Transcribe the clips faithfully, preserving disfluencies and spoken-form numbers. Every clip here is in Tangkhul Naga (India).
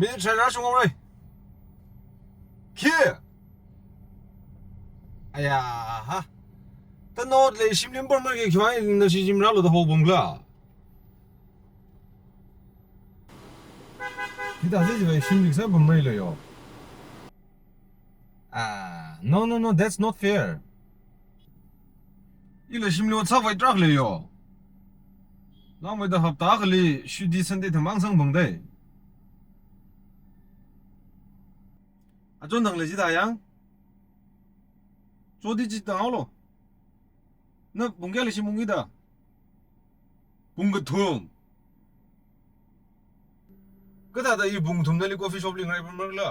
Minute tharā shungaurei. Khi? Aya ha. Tano lei shimli pamra ke khiwui eina nashi shim rālu da hobong la. Hithāda jiva shimli sā pamra lo yo. Ah, no, no, no, that's not fair. Ila shimli ot sāvai trak le yo. Langmeida hapta akhali shuti Sunday thamang sangphang dai. Achon thang le jida yang. Chodi jida lo. Na pung kayāli shim ungkida? Pung kathum. Kathāda i pung thumnali coffee shop li ngarai pamra la.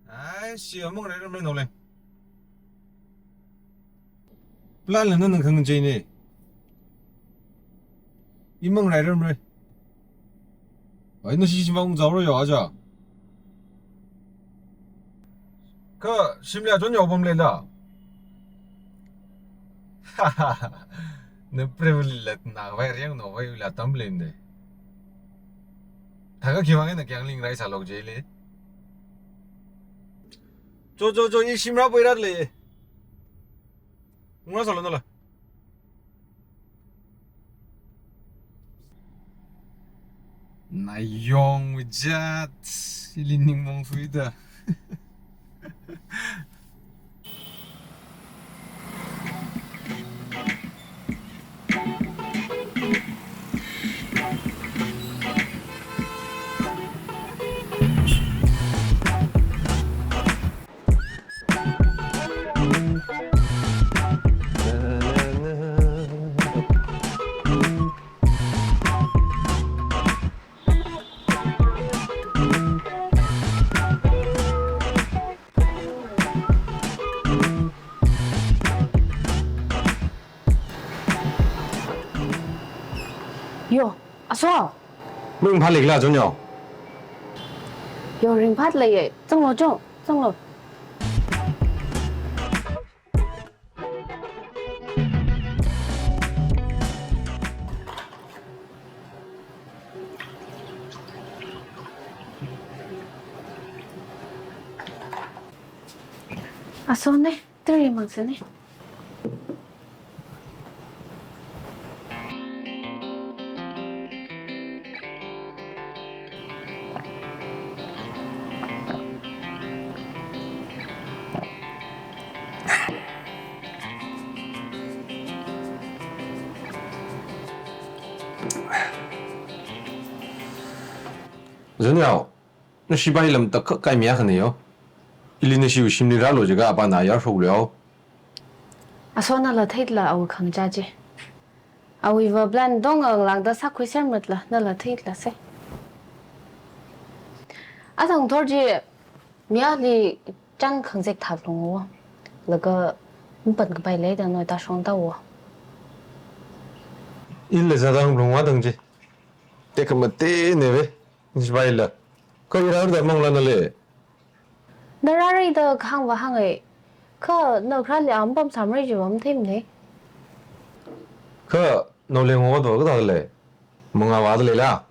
Ai, shi amang ngarai ramra nole. Plan la nana khangachei ne. I mang ngarai ramra. Ai, nashi shimang zauro yo aja. Kha shimli achon yo pam le la. Na privilege la na vai riang no vai la tam le ne. Thaka khiwui eina kyang ling rai sālo je le. Cho, cho, cho, i shim rāpai rat le. Ngarā sālo nala. Nayong wijat, ili ning mong fui da. Yo, aso. Ringphāli khala chun yo. Yo, ringphālei ye. Zanglo, zang, zanglo. Aso ne, tiri mang sene. Zanyao, nashi bai lam tak kai miya khane yo. Ili nashi u shimli rālo jiakha apāna yar shoklo yo. Aso nala theila awui khangachā chi. Awui va plan dong ang langda sākhui sermatla nala theila se. Athang thor chi miyali chang khangzek thak lungwa. Laga mpan kapai leida noi ta shong tawa. Ila zadang lungwa dang chi. Tekhamatei neve. Njibaila. Kha i rāra da mangla nale. Na rāra da khangva hāngai. Kha na kharāli am pam samrai jiva mathei mane. Kha nao leng ot va kathāda lei. Mangā vāda leila.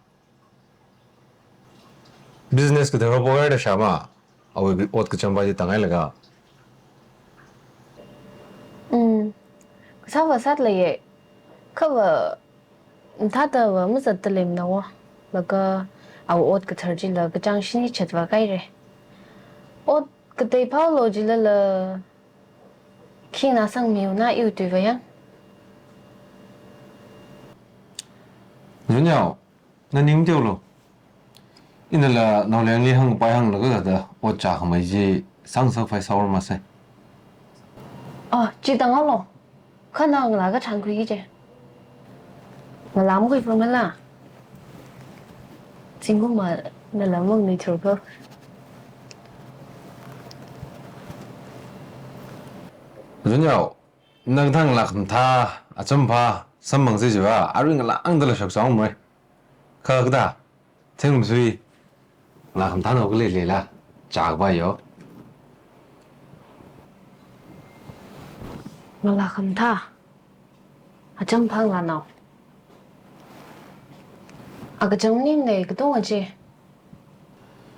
Business kathar ho power da shama. Awui ot kacham va ji tangai laga. Mm. Kasā va sāda leiye. Kha va mathāda va mazatda leimana wa. Laga awui ot kathar chila kachāng shini chat va kaire. Ot katei phao lo jilala. Khina sangmiuna iu tui va yang. Zanyao, na ning teo lo. Inala nao lengli hāngpai hānglaga da ot chākhamei chi sāngasak phai saur masai. Oh, chi tang lo. Kha na ngalā kachāng khuiki che. Ngalā makhui pamala. Zingkum ma nala mang ni thur ko. Zanyao, nang thang lak mathā, acham phā, samphang si jiva, arui ngalā ang dala shak song mui. Kha kada, theng sui, ngalā khamathā nao khalei leila, chak ba yo. Ngalā khamathā, acham phā ngalā nao. Akachang ning nei katonga chi.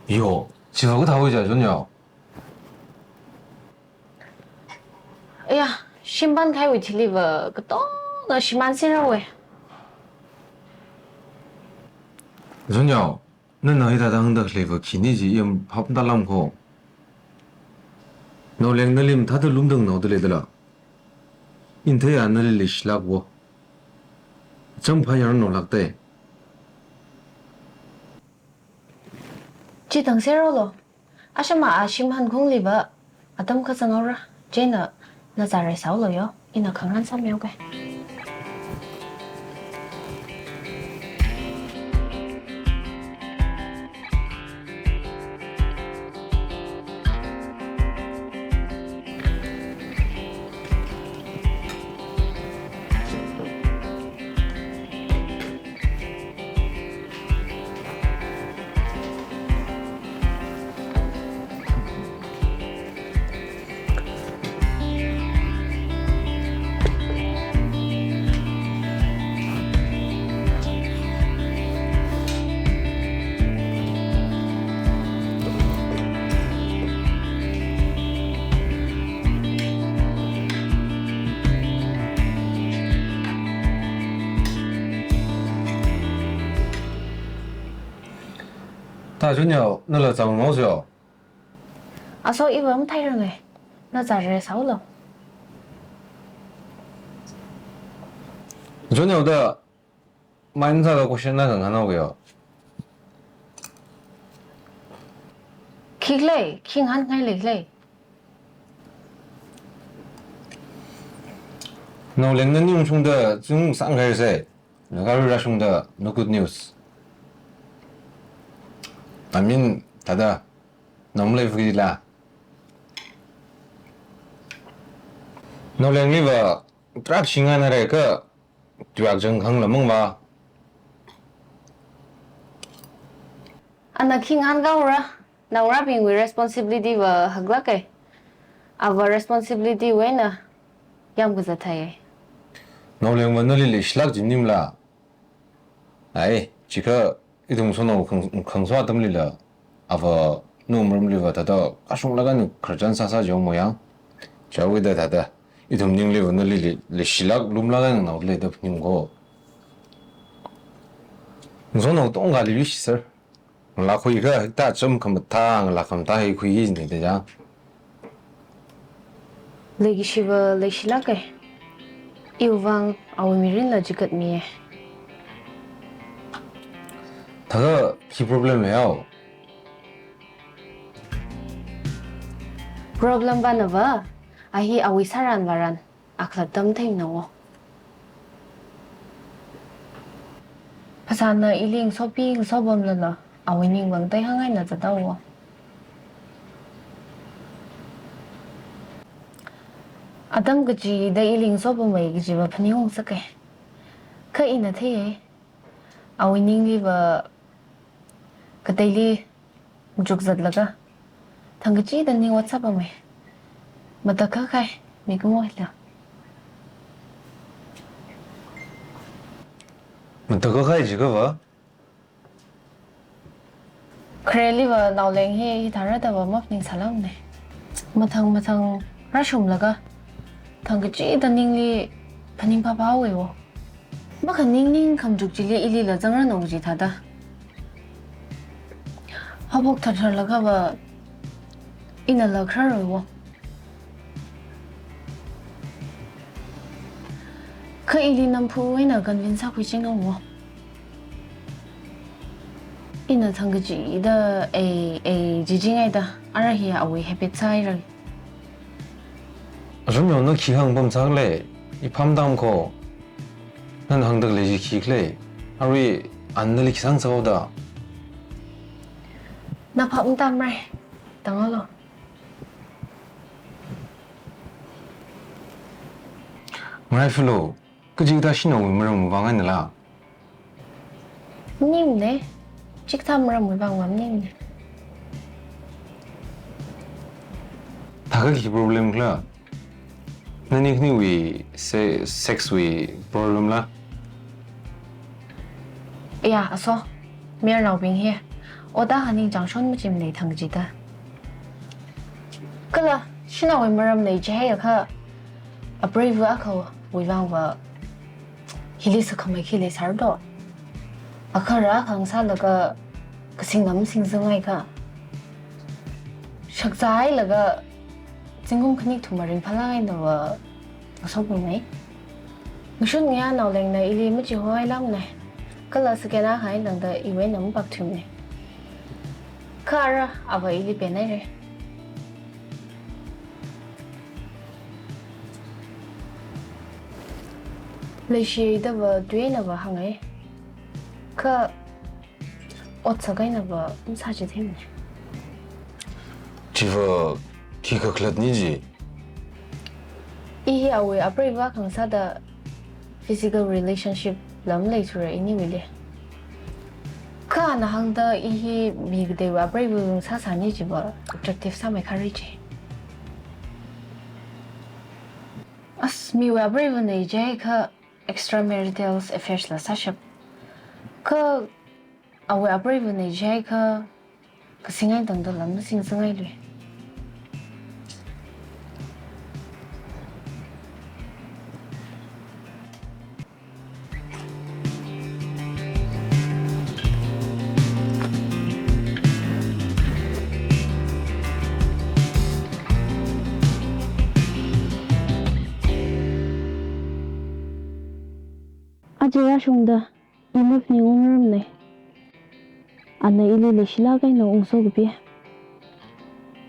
Yo, chiva kathāwui ja, Jun Yao? Aya, shim pānkahaiwui thiliva katonga shimānserhaowe. Jun Yao, nana hithāda hāngda khaleiva khini chi i maphap matālam kho. Naoleng nali mathāda lumda nganaoda leidala? Ina theiya nali leishilāk wo. Chāmphā yarnaolākte. Chi tangserhaolu. Ashama a shim hankhungliva atam kazang haora. Chieina nazārei sāhaolu yo. Ina khangarān sāmihaoke. Ta Jun Yao, nala zanghaosa yo. Aso, iva matheirange. Nazārei sāhaolu. Jun Yao da, mai sāda question na kangahānhaoke yo. Khikhala, khi ngahānngai leikhala? Naoleng nani ungshungda zung sāngai se. Nagarui rāshungda no good news. I mean, thāda, naomalei fukila. Naolengliva tarākha shingaina reka, tuyak jang khangla mangva. Ana khi ngahānhaora, naongarābingwui responsibility va haklāke. Ava responsibility wui eina yamkazat theiye. Naolengva nali leishilāk chi maningla. Ai, chikha ithum sonao khang, khangso atamlila. Ava nawui maramliva thāda kashunglaga ni khararchan sāsā jihaomo yang. Chiwuida thāda, ithum ningliva nali lei, leishilāk lumlāk eina nganaoda leida phaning kho. Sonao tongkha li yuishi sir. Ngalā khuiakha hithāda chām khamathā, ngalā khamathā hi khuiki jine da ya. Leikashiva leishilāke. Iwui vang awui mirinla chikatmiye. Thākha khi problem leihao? Problem va nava, a hi awui sāran vāran, a khalatta matheimana wo. Phasāna ili ngasopi ngaso pamlala, awui ningvang teihāng eina zathaowa. Atam kachida ili ngaso pamei kajiva phaningung sāke. Kha ina theiye, awui ningliva kateili machuk zatlaga, thangkachida ning ot sāpamei. Matakhak kahai mikumo hila. Matakhak kahai jiakhava? Khareliva naoleng hi hithāra dava maphaningsālamane. Mathang mathang rāshunglaga, thangkachida ningli phaning phāphāhaowe wo. Makhaning ning khamachuk chili ilila zangranu kaji thāda. Haophok thartharlakhava inala khararoi wo. Kha ili namphu eina convince sākhuichinga wo. Ina thangkachida ei, ei jichingaida, ara hi awui habit sāhaira. Azum yongna khi hāngpam sākhala, i phap matāmana kho. Nana hāngda khalei chi khikhala, arui ana nali khi sāngasakhaoda. Na phap matāmara, tanghaolu. Ngaraifalu, kaji kathā shanaowui maramwui vang einala? Maningne, chikathā maramwui vang maningne. Thākha khi problem khala? Nani khaniwui se-, sex wui problem la? Ya, aso, mayarnaobing hi Ot akha ningchāng shon machimana thang kachida. Kala, shanaowui maram lei jiakha, apreiva akhawui vangva, hili sakhamei khi leisāra do. Agahara akha ngasālaga, kasing lam singzanghaiakha, shakzā hailaga, zingkum khani kathum maringphālāk eina va, ngasopamei. Ngashun ngayā Naolengna ili machihoihailāmana. Kala second akha eina tangda iwui eina mapakthuimana. Kha ara ava ili penhaira. Leishida va tui eina va hānghai. Kha otsak eina va masāchitheimana. Chiva khikha khalattani ji. I hi awui apreiva akha ngasāda physical relationship lam leithura iniwuili. Kha ana hāngda i hi mi kateiwui apreiva ngasāsāni jiva attractive sāmeikharei ji. As miwui apreivana jiakha extramarital affairs la sāshap. Kha awui apreivana jiakha kasing eina tangda lam masingzanghailui. Aja rāshungda, i maphaningungrarmana. Ana ili leishilāk eina ungsokapi.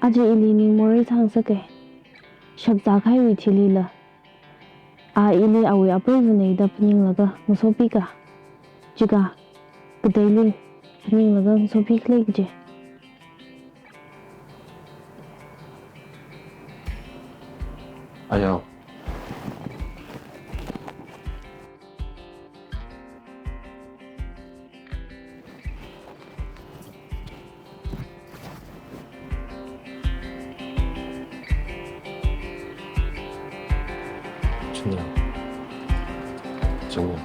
Aja ili ning morei sāngasaka. Shakzā kahaiwui thilila, a ili awui apreivana da phaninglaga ngasopika. Chika, kateili phaninglaga ngasopi khalei kaji. Ayao. Chunyo. Chunyo.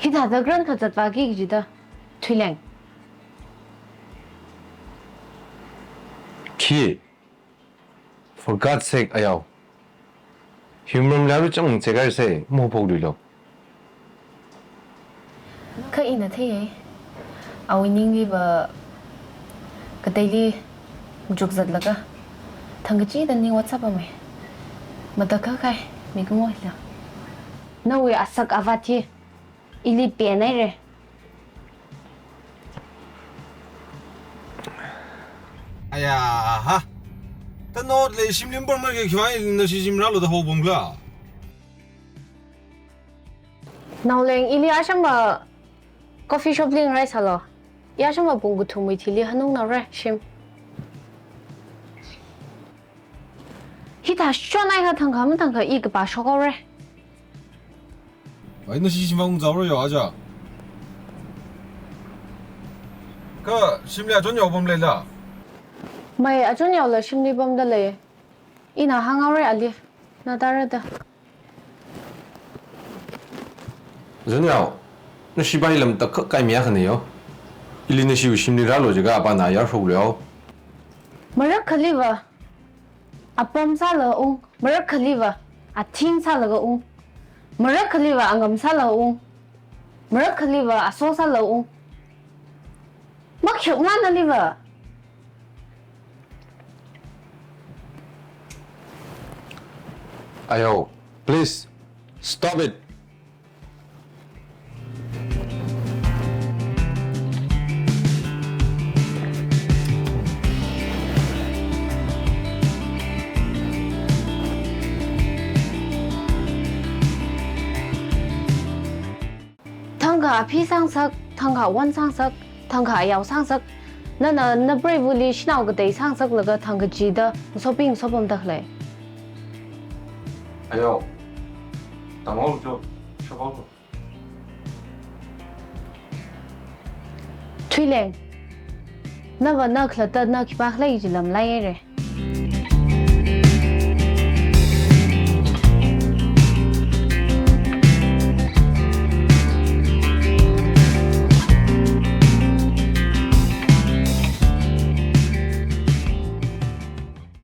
Hithāda kharan kazat vāki kajida, Thuileng. Khi, for God's sake, Ayao. Hi maram leilu chang chekhaisei, maphokluilu. Kha ina theiya, awui ningli va kateili machukzatlaga, thang kachida ning ot sāpamei. Matakhak kahai, mikumo hila. Nawui asak avāt hi, ili penhaira. Ayaha. Tano lei shimli pamra ke khiwui eina nashi shim rālu da haopamkhala. Naoleng, ili asham va coffee shop li ngarai sālu. I asham va pung kathumwui thili hanungnaora shim. Hithā shonhaiakha thangkha mathangkha i kapā shokhaora. Ai, nashi shim vang zaora yo aja. Kha shimli Achonyao pamleila? Mai, Achonyaola shimli pamda lei. Ina hānghaora ali. Na tārada. Achonyao, nashi bai lam takhak kaimiya khani yo. Ili nashiwui shimli rālu jiakha apāna yarshoklui yo. Marakkhaliva apam sālaga ung, marakkhaliva athing sālaga ung, marakkhaliva angam sālaga ung, marakkhaliva aso sālaga ung. Makhayakmana naliva. Ayao, please, stop it. Thangkha aphi sāngasak, thangkha awon sāngasak, thangkha ayao sāngasak. Nana napreivali shanao katei sāngasaklaga thang kachida ngasopi ngasopamda khalei. Ayao, tanghaolu cho, shokhaolu. Thuileng, nava na khalatta na khipākhala chi lamlai haira.